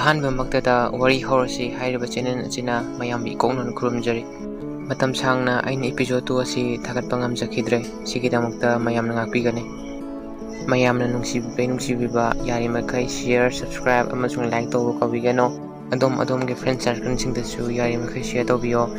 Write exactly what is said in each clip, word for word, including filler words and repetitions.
ꯑꯍꯥꯟꯕꯃꯛꯇꯗ ꯋꯥꯔꯤ ꯍꯧꯔꯁꯤ ꯍꯥꯏꯔꯤꯕ ꯆꯦꯅꯦꯜ ꯑꯁꯤꯅ ꯃꯌꯥꯝꯕꯨ ꯏꯀꯣꯛꯅꯅ ꯈꯨꯔꯨꯝꯖꯔꯤ꯫ ꯃꯇꯝ ꯁꯥꯡꯅ ꯑꯩꯅ ꯏꯄꯤꯁꯣꯗ ꯇꯨ ꯑꯁꯤ ꯊꯥꯒꯠꯄ ꯉꯝꯖꯈꯤꯗ꯭ꯔꯦ꯫ ꯁꯤꯒꯤꯗꯃꯛꯇ ꯃꯌꯥꯝꯅ ꯉꯥꯛꯄꯤꯒꯅꯤ꯫ ꯃꯌꯥꯝꯅ ꯅꯨꯡꯁꯤꯕꯤꯕꯩ ꯅꯨꯡꯁꯤꯕꯤꯕ, ꯌꯥꯔꯤꯃꯈꯩ share, subscribe ꯑꯃꯁꯨꯡ like ꯇꯧꯕ ꯀꯥꯎꯕꯤꯒꯅꯨ꯫ ꯑꯗꯣꯝ ꯑꯗꯣꯝꯒꯤ friend circleꯁꯤꯡꯗꯁꯨ ꯌꯥꯔꯤꯃꯈꯩ share ꯇꯧꯕꯤꯌꯣ꯫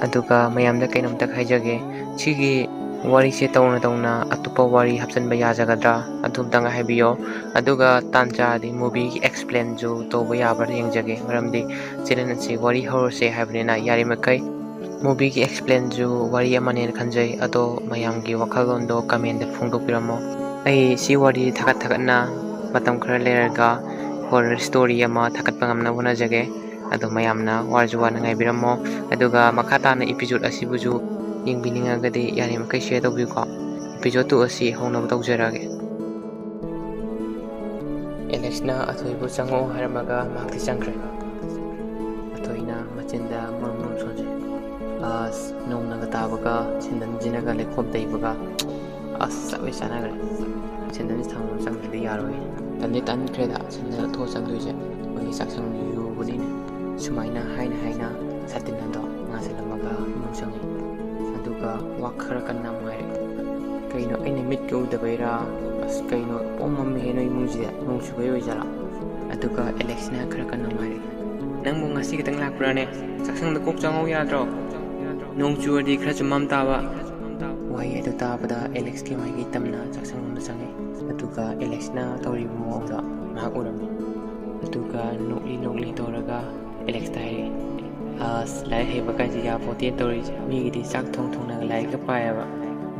ꯑꯗꯨꯒ ꯃꯌꯥꯝꯗ ꯀꯩꯅꯣꯝꯇ ꯍꯥꯏꯖꯒꯦ, ꯁꯤꯒꯤ ꯋꯥꯔꯤꯁꯦ ꯇꯧꯅ ꯇꯧꯅ ꯑꯇꯣꯞꯄ ꯋꯥꯔꯤ ꯍꯥꯞꯆꯤꯟꯕ ꯌꯥꯖꯒꯗ꯭ꯔꯥ? ꯑꯗꯨꯝꯇꯪ ꯍꯥꯏꯕꯤꯌꯣ꯫ ꯑꯗꯨꯒ ꯇꯥꯟ ꯆꯥꯔꯗꯤ movieꯒꯤ explainꯁꯨ ꯇꯧꯕ ꯌꯥꯕ꯭ꯔꯥ ꯌꯦꯡꯖꯒꯦ, ꯃꯔꯝꯗꯤ ꯆꯦꯅꯦꯜ ꯑꯁꯤ ꯋꯥꯔꯤ ꯍꯧꯔꯁꯦ ꯍꯥꯏꯕꯅꯤꯅ ꯌꯥꯔꯤꯃꯈꯩ movieꯒꯤ explainꯁꯨ ꯋꯥꯔꯤ ꯑꯃꯅꯦꯅ ꯈꯟꯖꯩ꯫ ꯑꯗꯣ ꯃꯌꯥꯝꯒꯤ ꯋꯥꯈꯜꯂꯣꯟꯗꯣ commentꯇ ꯐꯣꯡꯗꯣꯛꯄꯤꯔꯝꯃꯣ꯫ ꯑꯩ ꯁꯤ ꯋꯥꯔꯤ ꯊꯥꯒꯠ ꯊꯥꯒꯠꯅ ꯃꯇꯝ ꯈꯔ ꯂꯩꯔꯒ horror story ꯑꯃ ꯊꯥꯒꯠꯄ ꯉꯝꯅꯕ ꯍꯣꯠꯅꯖꯒꯦ꯫ ꯑꯗꯣ ꯃꯌꯥꯝꯅ ꯋꯥꯔꯁꯨ ꯋꯥꯅ ꯉꯥꯏꯕꯤꯔꯝꯃꯣ꯫ ꯑꯗꯨꯒ ꯃꯈꯥ ꯇꯥꯅ episode ꯑꯁꯤꯕꯨꯁꯨ ꯌꯦꯡꯕꯤꯅꯤꯡꯉꯒꯗꯤ ꯌꯥꯔꯤꯃꯈꯩ share ꯇꯧꯕꯤꯌꯨꯀꯣ꯫ Episode two ꯑꯁꯤ ꯍꯧꯅꯕ ꯇꯧꯖꯔꯛꯑꯒꯦ꯫ ꯑꯦꯂꯦꯛꯁꯅ ꯑꯊꯣꯏꯕꯨ ꯆꯪꯉꯛꯑꯣ ꯍꯥꯏꯔꯝꯃꯒ ꯃꯍꯥꯛꯇꯤ ꯆꯪꯈ꯭ꯔꯦ꯫ ꯑꯊꯣꯏꯅ ꯃꯆꯤꯟꯗ ꯃꯔꯨꯝ ꯃꯔꯨꯝ ꯁꯣꯟꯖꯩ꯫ ꯑꯁ, ꯅꯣꯡꯅꯒ ꯇꯥꯕꯒ, ꯁꯦꯟꯗꯟꯁꯤꯅꯒ ꯂꯩꯈꯣꯝ ꯇꯩꯕꯒ, ꯑꯁ, ꯆꯞ ꯍꯦꯛ ꯆꯥꯟꯅꯈ꯭ꯔꯦ꯫ ꯁꯦꯟꯗꯟꯁꯤ ꯊꯝꯃꯒ ꯆꯪꯗ꯭ꯔꯗꯤ ꯌꯥꯔꯣꯏ꯫ ꯇꯟꯗꯤ ꯇꯟꯈ꯭ꯔꯦꯗ ꯁꯦꯟꯗꯟ ꯂꯧꯊꯣꯛꯑ ꯆꯪꯗꯣꯏꯁꯦ꯫ ꯑꯩꯈꯣꯏꯒꯤ ꯆꯥꯛꯁꯪ ꯌꯨꯕꯅꯤꯅ꯫ ꯁꯨꯃꯥꯏꯅ ꯍꯥꯏꯅ ꯍꯥꯏꯅ ꯁꯥꯇꯤꯟ ꯑꯗꯣ ꯉꯥꯁꯤꯜꯂꯝꯃꯒ ꯏꯃꯨꯡ ꯆꯪꯉꯤ꯫ ꯑꯗꯨꯒ ꯋꯥ ꯈꯔ ꯀꯟꯅ ꯑꯃꯨꯛ ꯍꯥꯏꯔꯦ꯫ "ꯀꯩꯅꯣ, ꯑꯩꯅ ꯃꯤꯠꯀ ꯎꯗꯕꯩꯔꯥ? ꯑꯁ, ꯀꯩꯅꯣ, ꯄꯣꯡ ꯃꯝꯃꯤꯍꯦ ꯅꯣꯏ ꯏꯃꯨꯡꯁꯤꯗꯤ, ꯅꯣꯡ ꯆꯨꯕꯩ ꯑꯣꯏꯖꯥꯠꯂꯥ?" ꯑꯗꯨꯒ ꯑꯦꯂꯦꯛꯁꯅ ꯈꯔ ꯀꯟꯅ ꯑꯃꯨꯛ ꯍꯥꯏꯔꯦ꯫ "ꯅꯪꯕꯨ ꯉꯁꯤ ꯈꯛꯇꯪ ꯂꯥꯛꯄ꯭ꯔꯥꯅꯦ? ꯆꯥꯛꯁꯪꯗ ꯀꯣꯛ ꯆꯪꯍꯧ ꯌꯥꯗ꯭ꯔꯣ? ꯅꯣꯡ ꯆꯨꯔꯗꯤ ꯈꯔꯁꯨ ꯃꯝ ꯇꯥꯕ꯫" ꯋꯥꯍꯩ ꯑꯗꯨ ꯇꯥꯕꯗ ꯑꯦꯂꯦꯛꯁꯀꯤ ꯃꯥꯏꯀꯩ ꯇꯝꯅ ꯆꯥꯛꯁꯪ ꯂꯣꯝꯗ ꯆꯪꯉꯤ꯫ ꯑꯗꯨꯒ ꯑꯦꯂꯦꯛꯁꯅ ꯇꯧꯔꯤꯕ ꯃꯑꯣꯡꯗꯣ ꯃꯍꯥꯛ ꯎꯔꯝꯃꯤ꯫ ꯑꯗꯨꯒ ꯅꯣꯛꯂꯤ ꯅꯣꯛꯂꯤ ꯇꯧꯔꯒ ꯑꯦꯂꯦꯛꯁꯇ ꯍꯥꯏꯔꯛꯏ, "ꯑꯁ, ꯂꯥꯏꯔꯤꯛ ꯍꯩꯕ ꯀꯥꯏꯁꯦ ꯌꯥꯄꯣꯠꯇꯦ ꯇꯧꯔꯤꯁꯦ꯫ ꯃꯤꯒꯤꯗꯤ ꯆꯥꯛ ꯊꯣꯡ ꯊꯣꯡꯅꯒ ꯂꯥꯏꯔꯤꯛꯀ ꯄꯥꯏꯌꯦꯕ꯫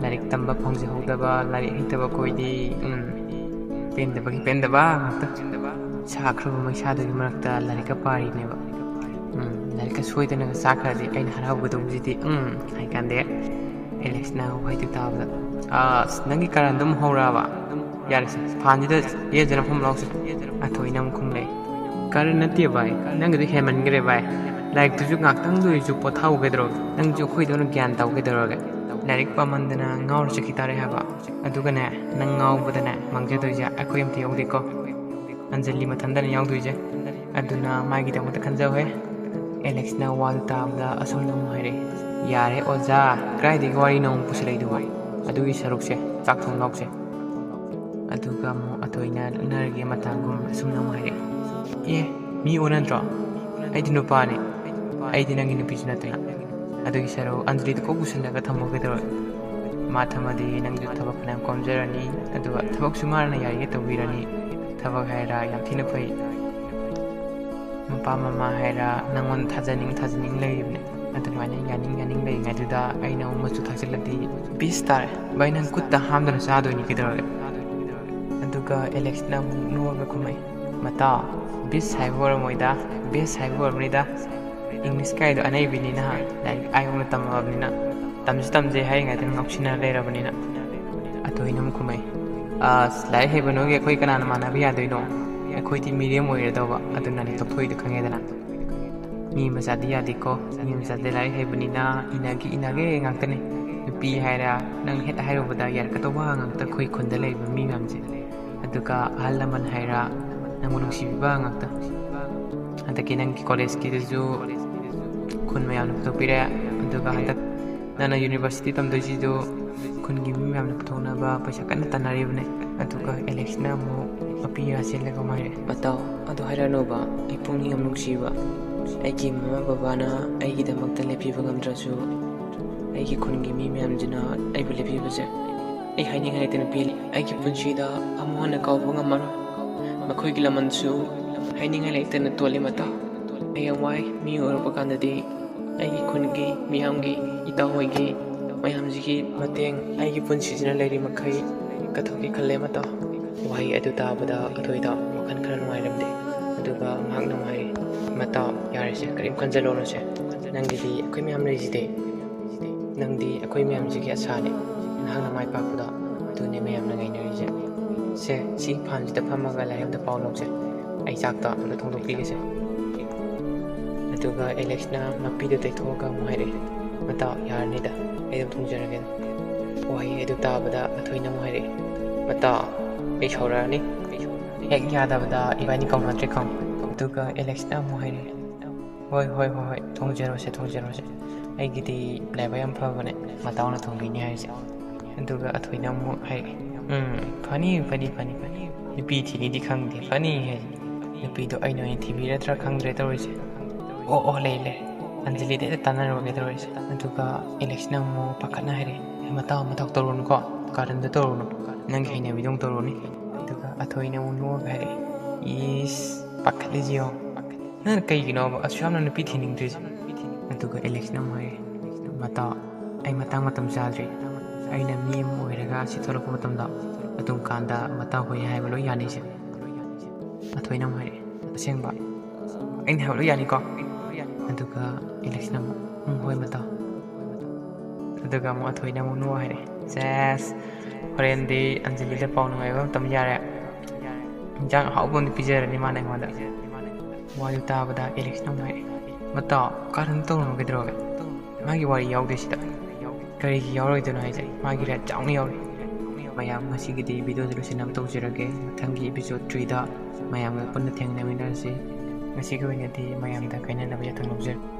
ꯂꯥꯏꯔꯤꯛ ꯇꯝꯕ ꯐꯪꯖꯍꯧꯗꯕ, ꯂꯥꯏꯔꯤꯛ ꯍꯩꯇꯕ ꯑꯩꯈꯣꯏꯗꯤ, ꯎꯝ, ꯄꯦꯟꯗꯕꯒꯤ ꯄꯦꯟꯗꯕ ꯉꯥꯛꯇ꯫ ꯁꯥꯈ꯭ꯔꯕ ꯃꯩꯁꯥꯗꯨꯒꯤ ꯃꯔꯛꯇ ꯂꯥꯏꯔꯤꯛꯀ ꯄꯥꯔꯤꯅꯦꯕ꯫ ꯎꯝ, ꯂꯥꯏꯔꯤꯛꯀ ꯁꯣꯏꯗꯅꯒ ꯆꯥꯈ꯭ꯔꯗꯤ ꯑꯩꯅ ꯍꯔꯥꯎꯒꯗꯧꯕꯁꯤꯗꯤ, ꯎꯝ," ꯍꯥꯏꯀꯥꯟꯗ ꯑꯦꯂꯦꯛꯁꯅ ꯋꯥꯍꯩꯗꯨ ꯇꯥꯕꯗ, "ꯑꯁ, ꯅꯪꯒꯤ ꯀꯔꯟꯗꯣ ꯑꯃꯨꯛ ꯍꯧꯔꯛꯑꯕ? ꯌꯥꯔꯦꯁꯦ, ꯐꯥꯟꯁꯤꯗ ꯌꯦꯟꯁꯤꯅ ꯐꯝ ꯂꯥꯎꯁꯦ꯫" ꯑꯊꯣꯏꯅ ꯑꯃꯨꯛ ꯈꯨꯝꯂꯛꯑꯦ, "ꯀꯔꯟ ꯅꯠꯇꯦ ꯚꯥꯏ, ꯅꯪꯒꯤꯗꯣ ꯍꯦꯟꯃꯟꯈ꯭ꯔꯦ ꯚꯥꯏ꯫ ꯂꯥꯏꯔꯤꯛꯇꯨꯁꯨ ꯉꯥꯛꯇꯪꯗ ꯑꯣꯏꯔꯁꯨ ꯄꯣꯊꯥꯍꯧ ꯀꯩꯗꯧꯔꯒꯦ? ꯅꯪꯁꯨ ꯑꯩꯈꯣꯏꯗꯧꯅ ꯒ꯭ꯌꯥꯟ ꯇꯧ ꯀꯩꯗꯧꯔꯒꯦ? ꯂꯥꯏꯔꯤꯛ ꯄꯥꯃꯟꯗꯅ ꯉꯥꯎꯔ ꯆꯠꯈꯤ ꯇꯥꯔꯦ ꯍꯥꯏꯕ꯫ ꯑꯗꯨꯒꯅꯦ, ꯅꯪ ꯉꯥꯎꯕꯗꯅꯦ ꯃꯥꯡꯖꯗꯣꯏꯁꯦ ꯑꯩꯈꯣꯏ ꯑꯝꯇ ꯌꯥꯎꯗꯦꯀꯣ꯫ ꯑꯟꯖꯂꯤ ꯃꯊꯟꯇꯅ ꯌꯥꯎꯗꯣꯏꯁꯦ꯫ ꯑꯗꯨꯅ ꯃꯥꯒꯤꯗꯃꯛꯇ ꯈꯟꯖꯧꯍꯦ꯫ ꯑꯦꯂꯦꯛꯁꯅ ꯋꯥꯗꯨ ꯇꯥꯕꯗ ꯑꯁꯨꯝꯅ ꯑꯃꯨꯛ ꯍꯥꯏꯔꯛꯏ, "ꯌꯥꯔꯦ ꯑꯣꯖꯥ, ꯀꯗꯥꯏꯗꯒꯤ ꯋꯥꯔꯤꯅꯣ ꯑꯃꯨꯛ ꯄꯨꯁꯜꯂꯛꯏꯗꯨꯕꯣ? ꯑꯗꯨꯒꯤ ꯁꯔꯨꯛꯁꯦ ꯆꯥꯛ ꯊꯣꯡ ꯂꯥꯎꯁꯦ"꯫ ꯑꯗꯨꯒ ꯑꯃꯨꯛ ꯑꯊꯣꯏꯅ ꯂꯛꯅꯔꯒꯦ ꯃꯇꯥꯒꯨꯝ ꯑꯁꯨꯝꯅ ꯑꯃꯨꯛ ꯍꯥꯏꯔꯛꯏ, "ꯑꯦ, ꯃꯤ ꯑꯣꯟꯅꯗ꯭ꯔꯣ? ꯑꯩꯗꯤ ꯅꯨꯄꯥꯅꯤ, ꯑꯩꯗꯤ ꯅꯪꯒꯤ ꯅꯨꯄꯤꯁꯨ ꯅꯠꯇꯦ꯫ ꯑꯗꯨꯒꯤ ꯁꯔꯨꯛ ꯑꯟꯖꯂꯤꯗꯨ ꯀꯣꯛ ꯄꯨꯁꯤꯜꯂꯒ ꯊꯝꯃꯣ ꯀꯩꯗꯧꯔꯒꯦ? ꯃꯥ ꯊꯝꯃꯗꯤ ꯅꯪꯁꯨ ꯊꯕꯛ ꯐꯅꯌꯥꯝ ꯀꯣꯝꯖꯔꯅꯤ, ꯑꯗꯨꯒ ꯊꯕꯛꯁꯨ ꯃꯥꯅ ꯌꯥꯔꯤꯒꯩ ꯇꯧꯕꯤꯔꯅꯤ꯫ ꯊꯕꯛ ꯍꯥꯏꯔ ꯌꯥꯝ ꯊꯤꯅ ꯐꯩ꯫ ꯃꯄꯥ ꯃꯃꯥ ꯍꯥꯏꯔ ꯅꯪꯉꯣꯟꯗ ꯊꯥꯖꯅꯤꯡ ꯊꯥꯖꯅꯤꯡ ꯂꯩꯔꯤꯕꯅꯦ꯫ ꯑꯗꯨꯃꯥꯏꯅ ꯌꯥꯅꯤꯡ ꯌꯥꯅꯤꯡ ꯂꯩꯔꯤꯉꯩꯗꯨꯗ ꯑꯩꯅ ꯑꯃꯨꯛ ꯃꯆꯨ ꯊꯥꯛꯆꯤꯜꯂꯗꯤ ꯕꯤꯁ ꯇꯥꯔꯦ꯫ ꯚꯥꯏ, ꯅꯪ ꯈꯨꯠꯇ ꯍꯥꯝꯗꯅ ꯆꯥꯗꯣꯏꯅꯤ ꯀꯩꯗꯧꯔꯒꯦ?" ꯑꯗꯨꯒ ꯑꯦꯂꯦꯛꯁꯅ ꯑꯃꯨꯛ ꯅꯣꯛꯑꯒ ꯈꯨꯝꯃꯛꯏ, "ꯃꯇꯥꯎ, ꯕꯤꯁ ꯍꯥꯏꯕ ꯑꯣꯏꯔꯝꯃꯣꯏꯗ, ꯕꯦꯁ ꯍꯥꯏꯕ ꯑꯣꯏꯔꯝꯅꯤꯗ꯫ ꯏꯪꯂꯤꯁ ꯀꯥꯏꯗꯣ ꯑꯅꯩꯕꯤꯅꯤꯅ, ꯂꯥꯏꯔꯤꯛ ꯑꯥ ꯌꯧꯅ ꯇꯝꯃꯕꯅꯤꯅ, ꯇꯝꯁꯨ ꯇꯝꯖꯩ ꯍꯥꯏꯔꯤꯉꯩꯗ ꯉꯥꯎꯁꯤꯟꯅ ꯂꯩꯔꯕꯅꯤꯅ"꯫ ꯑꯊꯣꯏꯅ ꯑꯃꯨꯛ ꯈꯨꯝꯃꯛꯏ, "ꯑꯁ, ꯂꯥꯏꯔꯤꯛ ꯍꯩꯕ ꯅꯣꯏꯒ ꯑꯩꯈꯣꯏ ꯀꯅꯥꯅ ꯃꯥꯟꯅꯕ ꯌꯥꯗꯣꯏꯅꯣ? ꯑꯩꯈꯣꯏꯗꯤ ꯃꯤꯔꯦꯝ ꯑꯣꯏꯔꯗꯧꯕ, ꯑꯗꯨꯅꯅꯦ ꯇꯣꯛꯊꯣꯛꯏꯗꯣ ꯈꯪꯉꯦꯗꯅ꯫ ꯃꯤ ꯃꯆꯥꯗꯤ ꯌꯥꯗꯦꯀꯣ, ꯃꯤ ꯃꯆꯥꯗꯤ ꯂꯥꯏꯔꯤꯛ ꯍꯩꯕꯅꯤꯅ ꯏꯅꯒꯦ ꯏꯅꯒꯦ ꯉꯥꯛꯇꯅꯦ꯫ ꯅꯨꯄꯤ ꯍꯥꯏꯔ ꯅꯪ ꯍꯦꯛ ꯍꯥꯏꯔꯨꯕꯗ ꯌꯥꯔꯛꯀꯗꯧꯕ ꯉꯥꯛꯇ ꯑꯩꯈꯣꯏ ꯈꯨꯟꯗ ꯂꯩꯕ ꯃꯤ ꯃꯌꯥꯝꯁꯦ꯫ ꯑꯗꯨꯒ ꯑꯍꯜ ꯂꯃꯟ ꯍꯥꯏꯔ ꯅꯪꯕꯨ ꯅꯨꯡꯁꯤꯕꯤꯕ ꯉꯥꯛꯇ꯫ ꯍꯟꯗꯛꯀꯤ ꯅꯪꯒꯤ ꯀꯣꯂꯦꯖꯀꯤꯗꯨꯁꯨ ꯈꯨꯟ ꯃꯌꯥꯝꯅ ꯄꯨꯊꯣꯛꯄꯤꯔꯦ, ꯑꯗꯨꯒ ꯍꯟꯗꯛ ꯅꯪꯅ ꯌꯨꯅꯤꯚꯔꯁꯤꯇꯤ ꯇꯝꯗꯣꯏꯁꯤꯁꯨ ꯈꯨꯟꯒꯤ ꯃꯤ ꯃꯌꯥꯝꯅ ꯄꯨꯊꯣꯛꯅꯕ ꯄꯩꯁꯥ ꯀꯟꯅ ꯇꯥꯟꯅꯔꯤꯕꯅꯦ"꯫ ꯑꯗꯨꯒ ꯑꯦꯂꯦꯛꯁꯅ ꯑꯃꯨꯛ ꯃꯄꯤ ꯃꯌꯥ ꯆꯦꯜꯂꯒ ꯑꯃꯨꯛ ꯍꯥꯏꯔꯛꯑꯦ, "ꯃꯇꯥꯎ, ꯑꯗꯨ ꯍꯥꯏꯔꯛꯑꯅꯨꯕ꯫ ꯑꯩ ꯄꯨꯛꯅꯤꯡ ꯌꯥꯝ ꯅꯨꯡꯁꯤꯕ꯫ ꯑꯩꯒꯤ ꯃꯃꯥ ꯕꯕꯥꯅ ꯑꯩꯒꯤꯗꯃꯛꯇ ꯂꯦꯞꯄꯤꯕ ꯉꯝꯗ꯭ꯔꯁꯨ, ꯑꯩꯒꯤ ꯈꯨꯟꯒꯤ ꯃꯤ ꯃꯌꯥꯝꯁꯤꯅ ꯑꯩꯕꯨ ꯂꯦꯞꯄꯤꯕꯁꯦ ꯑꯩ ꯍꯥꯏꯅꯤꯡꯉꯥꯏ ꯂꯩꯇꯅ ꯄꯦꯜꯂꯤ꯫ ꯑꯩꯒꯤ ꯄꯨꯟꯁꯤꯗ ꯑꯃꯨꯛ ꯍꯟꯅ ꯀꯥꯎꯕ ꯉꯝꯃꯔꯣꯏ꯫ ꯃꯈꯣꯏꯒꯤ ꯂꯃꯟꯁꯨ ꯍꯥꯏꯅꯤꯡꯉꯥꯏ ꯂꯩꯇꯅ ꯇꯣꯜꯂꯤ ꯃꯇꯥꯎ꯫ ꯍꯌꯦꯡꯋꯥꯏ ꯃꯤ ꯑꯣꯏꯔꯛꯄ ꯀꯥꯟꯗꯗꯤ ꯑꯩꯒꯤ ꯈꯨꯟꯒꯤ ꯃꯤꯌꯥꯝꯒꯤ, ꯏꯇꯥꯎ ꯍꯣꯏꯒꯤ ꯃꯌꯥꯝꯁꯤꯒꯤ ꯃꯇꯦꯡ ꯑꯩꯒꯤ ꯄꯨꯟꯁꯤꯁꯤꯅ ꯂꯩꯔꯤ ꯃꯈꯩ ꯀꯠꯊꯣꯛꯀꯦ ꯈꯜꯂꯦ ꯃꯇꯥꯎ"꯫ ꯋꯥꯍꯩ ꯑꯗꯨ ꯇꯥꯕꯗ ꯑꯊꯣꯏꯗ ꯋꯥꯈꯜ ꯈꯔ ꯅꯨꯡꯉꯥꯏꯔꯝꯗꯦ꯫ ꯑꯗꯨꯒ ꯃꯍꯥꯛꯅ ꯑꯃꯨꯛ ꯍꯥꯏꯔꯤ, "ꯃꯇꯥꯎ, ꯌꯥꯔꯦꯁꯦ, ꯀꯔꯤꯝ ꯈꯟꯖꯜꯂꯨꯔꯅꯨꯁꯦ꯫ ꯅꯪꯒꯤꯗꯤ ꯑꯩꯈꯣꯏ ꯃꯌꯥꯝ ꯂꯩꯁꯤꯗꯤ꯫ ꯅꯪꯗꯤ ꯑꯩꯈꯣꯏ ꯃꯌꯥꯝꯁꯤꯒꯤ ꯑꯁꯥꯅꯤ꯫ ꯅꯍꯥꯛꯅ ꯃꯥꯏ ꯄꯥꯛꯄꯗꯣ ꯑꯗꯨꯅꯦ ꯃꯌꯥꯝꯅ ꯉꯥꯏꯅꯔꯤꯁꯦ꯫ ꯁꯦ, ꯁꯤ ꯐꯥꯟꯁꯤꯗ ꯐꯝꯃꯒ ꯂꯥꯏꯔꯤꯛ ꯑꯝꯇ ꯄꯥꯎ ꯂꯧꯁꯦ꯫ ꯑꯩ ꯆꯥꯛꯇꯣ ꯑꯝꯇ ꯊꯣꯡꯗꯣꯛꯄꯤꯒꯦꯁꯦ"꯫ ꯑꯗꯨꯒ ꯑꯦꯂꯦꯛꯁꯅ ꯃꯄꯤꯗ ꯇꯩꯊꯣꯛꯑꯒ ꯑꯃꯨꯛ ꯍꯥꯏꯔꯛꯑꯦ, "ꯃꯇꯥꯎ, ꯌꯥꯔꯅꯤꯗ, ꯑꯩ ꯑꯗꯨꯝ ꯊꯣꯡꯖꯔꯒꯦꯗ"꯫ ꯋꯥꯍꯩ ꯑꯗꯨ ꯇꯥꯕꯗ ꯑꯊꯣꯏꯅ ꯑꯃꯨꯛ ꯍꯥꯏꯔꯛꯑꯦ, "ꯃꯇꯥꯎ, ꯑꯩ ꯁꯥꯎꯔꯛꯑꯅꯤ꯫ ꯍꯦꯛ ꯌꯥꯗꯕꯗ ꯏꯕꯥꯅꯤ ꯀꯧꯅꯗ꯭ꯔꯦ ꯈꯪꯉꯨ"꯫ ꯑꯗꯨꯒ ꯑꯦꯂꯦꯛꯁꯅ ꯑꯃꯨꯛ ꯍꯥꯏꯔꯛꯑꯦ, "ꯍꯣꯏ, ꯍꯣꯏ, ꯍꯣꯏ, ꯍꯣꯏ, ꯊꯣꯡꯖꯔꯣꯁꯦ, ꯊꯣꯡꯖꯔꯣꯁꯦ꯫ ꯑꯩꯒꯤꯗꯤ ꯂꯥꯏꯕꯛ ꯌꯥꯝ ꯐꯕꯅꯦ, ꯃꯇꯥꯎꯅ ꯊꯣꯡꯕꯤꯅꯤ ꯍꯥꯏꯔꯤꯁꯦ"꯫ ꯑꯗꯨꯒ ꯑꯊꯣꯏꯅ ꯑꯃꯨꯛ ꯍꯥꯏꯔꯛꯑꯦ, "ꯎꯝ, ꯐꯅꯤ, ꯐꯅꯤ, ꯐꯅꯤ, ꯐꯅꯤ꯫ ꯅꯨꯄꯤ ꯊꯤꯅꯤꯗꯤ ꯈꯪꯗꯦ, ꯐꯅꯤ ꯍꯥꯏꯁꯦ꯫ ꯅꯨꯄꯤꯗꯣ ꯑꯩꯅ ꯑꯣꯏꯅ ꯊꯤꯕꯤꯔꯗ꯭ꯔꯥ ꯈꯪꯗ꯭ꯔꯦ ꯇꯧꯔꯤꯁꯦ꯫ ꯑꯣ, ꯑꯣ, ꯂꯩ, ꯂꯩ꯫ ꯑꯟꯖꯂꯤꯗ ꯍꯦꯛꯇ ꯇꯥꯟꯅꯔꯨꯔꯒꯦ ꯇꯧꯔꯤꯁꯦ"꯫ ꯑꯗꯨꯒ ꯑꯦꯂꯦꯛꯁꯅ ꯑꯃꯨꯛ ꯄꯥꯈꯠꯅ ꯍꯥꯏꯔꯛꯑꯦ, "ꯑꯦ, ꯃꯇꯥꯎ, ꯃꯇꯥꯎ ꯇꯧꯔꯨꯅꯨꯀꯣ, ꯀꯥꯔꯟꯗꯣ ꯇꯧꯔꯨꯅꯨ, ꯅꯪꯒꯤ ꯍꯩꯅꯕꯤꯗꯣ ꯑꯃꯨꯛ ꯇꯧꯔꯨꯅꯤ"꯫ ꯑꯗꯨꯒ ꯑꯊꯣꯏꯅ ꯑꯃꯨꯛ ꯅꯣꯛꯑꯒ ꯍꯥꯏꯔꯛꯑꯦ, "ꯏꯁ, ꯄꯥꯈꯠꯂꯤꯁꯤ ꯌꯦꯡꯉꯣ, ꯅꯪꯅ ꯀꯩꯒꯤꯅꯣꯕ ꯑꯁꯨꯛ ꯌꯥꯝꯅ ꯅꯨꯄꯤ ꯊꯤꯅꯤꯡꯗ꯭ꯔꯤꯁꯦ?" ꯑꯗꯨꯒ ꯑꯦꯂꯦꯛꯁꯅ ꯑꯃꯨꯛ ꯍꯥꯏꯔꯛꯑꯦ, "ꯃꯇꯥꯎ, ꯑꯩ ꯃꯇꯥꯡ ꯃꯇꯝ ꯆꯥꯗ꯭ꯔꯤ꯫ ꯑꯩꯅ ꯃꯤ ꯑꯃ ꯑꯣꯏꯔꯒ ꯁꯤ ꯊꯣꯛꯂꯛꯄ ꯃꯇꯝꯗ, ꯑꯗꯨꯝ ꯀꯥꯟꯗ ꯃꯇꯥꯎ ꯍꯣꯏ ꯍꯥꯏꯕ ꯂꯣꯏ ꯌꯥꯅꯤꯁꯦ"꯫ ꯑꯊꯣꯏꯅ ꯑꯃꯨꯛ ꯍꯥꯏꯔꯛꯑꯦ, "ꯑꯁꯦꯡꯕ? ꯑꯩꯅ ꯍꯥꯏꯕ ꯂꯣꯏ ꯌꯥꯅꯤꯀꯣ?" ꯑꯗꯨꯒ ꯑꯦꯂꯦꯛꯁꯅ ꯑꯃꯨꯛ, "ꯎꯝ, ꯍꯣꯏ ꯃꯇꯥꯎ"꯫ ꯑꯗꯨꯒ ꯑꯃꯨꯛ ꯑꯊꯣꯏꯅ ꯑꯃꯨꯛ ꯅꯣꯛꯑ ꯍꯥꯏꯔꯛꯑꯦ, "ꯁꯦꯁ, ꯍꯣꯔꯦꯟꯗꯤ ꯑꯟꯖꯂꯤꯗ ꯄꯥꯎ ꯅꯨꯡꯉꯥꯏꯕ ꯑꯃ ꯇꯝ ꯌꯥꯔꯦ꯫ ꯏꯟꯖꯥꯡ ꯑꯍꯥꯎꯕ ꯑꯃꯗꯤ ꯄꯤꯖꯔꯅꯤ ꯃꯥꯅ ꯑꯩꯉꯣꯟꯗ"꯫ ꯋꯥꯗꯨ ꯇꯥꯕꯗ ꯑꯦꯂꯦꯛꯁꯅ ꯑꯃꯨꯛ ꯍꯥꯏꯔꯛꯑꯦ, "ꯃꯇꯥꯎ, ꯀꯥꯔꯟ ꯇꯧꯔꯨꯅꯨ ꯀꯩꯗꯧꯔꯒꯦ? ꯃꯥꯒꯤ ꯋꯥꯔꯤ ꯌꯥꯎꯗꯦ ꯁꯤꯗ꯫ ꯀꯔꯤꯒꯤ ꯌꯥꯎꯔꯣꯏꯗꯣꯏꯅꯣ ꯍꯥꯏꯁꯦ? ꯃꯥꯒꯤ ꯔꯦꯠ ꯆꯥꯎꯅ ꯌꯥꯎꯔꯤ"꯫ ꯃꯌꯥꯝ, ꯉꯁꯤꯒꯤꯗꯤ ꯚꯤꯗꯤꯑꯣꯁꯦ ꯂꯣꯏꯁꯤꯟꯅꯕ ꯇꯧꯖꯔꯒꯦ꯫ ꯃꯊꯪꯒꯤ episode threeꯗ ꯃꯌꯥꯝꯒ ꯄꯨꯟꯅ ꯊꯦꯡꯅꯃꯤꯟꯅꯔꯁꯤ꯫ ꯉꯁꯤꯒꯤ ꯑꯣꯏꯅꯗꯤ ꯃꯌꯥꯝꯗ ꯀꯥꯏꯅꯅꯕ ꯌꯥꯊꯪ ꯂꯧꯖꯔꯤ꯫